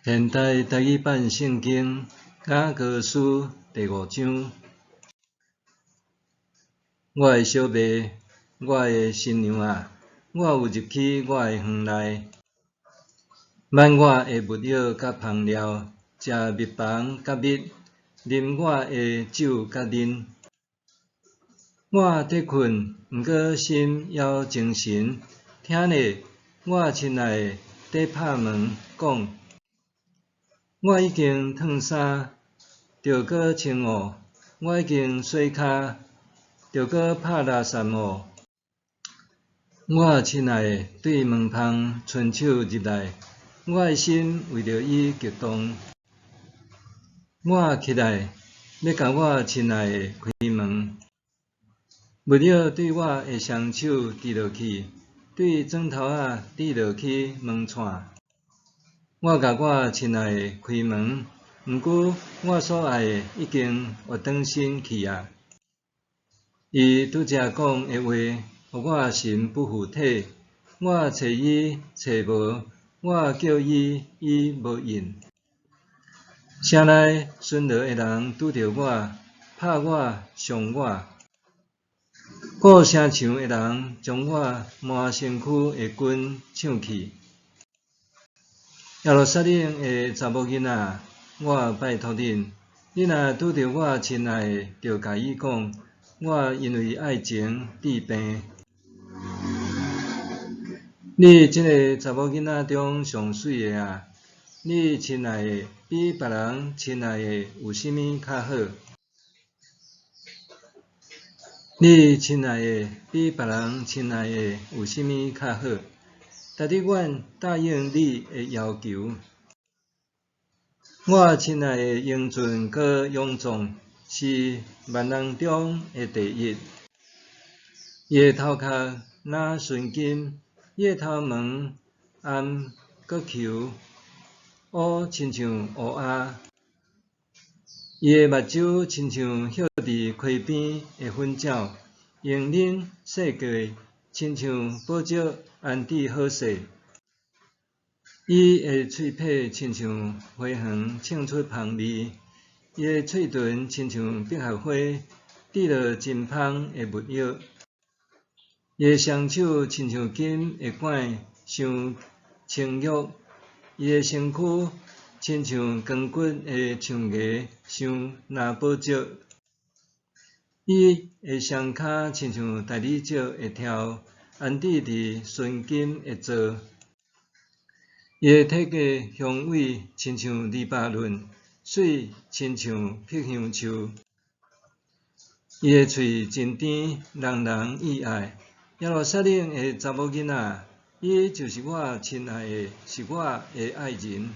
現代台語版聖經雅歌書第五章。我的小妹，我的新娘啊，我有入去我的園內，挽我的沒藥佮香料，食蜜房佮蜜，啉我的酒佮奶。我佇睏，毋過心猶精神。聽咧，我親愛的佇拍門，講：我已經褪衫，著閣穿哦；我已經洗跤，著閣拍垃圾哦。我親愛的對門縫伸手入來，我的心為著伊激動。我起來，欲共我親愛的開門。沒藥對我的雙手滴落去，對指頭仔滴落去門掣。我共我親愛的開門，毋過我所愛的已經倚轉身去矣。伊拄才講的話，予我神不附體。我揣伊揣無，我叫伊，伊無應。城內巡邏的人拄著我，拍我，傷我。顧城牆的人將我滿身軀的筋搶去。耶路撒冷的查某囡仔，我拜託恁，恁若拄著我親愛的，就共伊講，我因為愛情致病。你這个查某囡仔中上媠的啊，你親愛的比別人親愛的有啥物較好？你親愛的比別人親愛的有啥物較好？值得阮答應你的要求。我親愛的英俊閣勇壯，是萬人中的第一。伊的頭殼若純金，伊的頭毛頷閣虯，烏親像烏鴉。伊的目睭親像歇佇溪邊的粉鳥，容忍細過，親像寶石安置好勢。伊的喙䫌親像花園衝出芳味，伊的喙唇親像百合花，滴落真芳的沒藥。伊的雙手親像金的管，像青玉。伊的身軀親像光骨的象牙，像藍寶石。伊的雙跤親像大理石的柱，安置佇純金的座。伊的體格雄偉，親像黎巴嫩，媠親像碧香樹。伊的喙真甜，人人喜愛。耶路撒冷的查某囡仔，伊就是我親愛的，是我的愛人。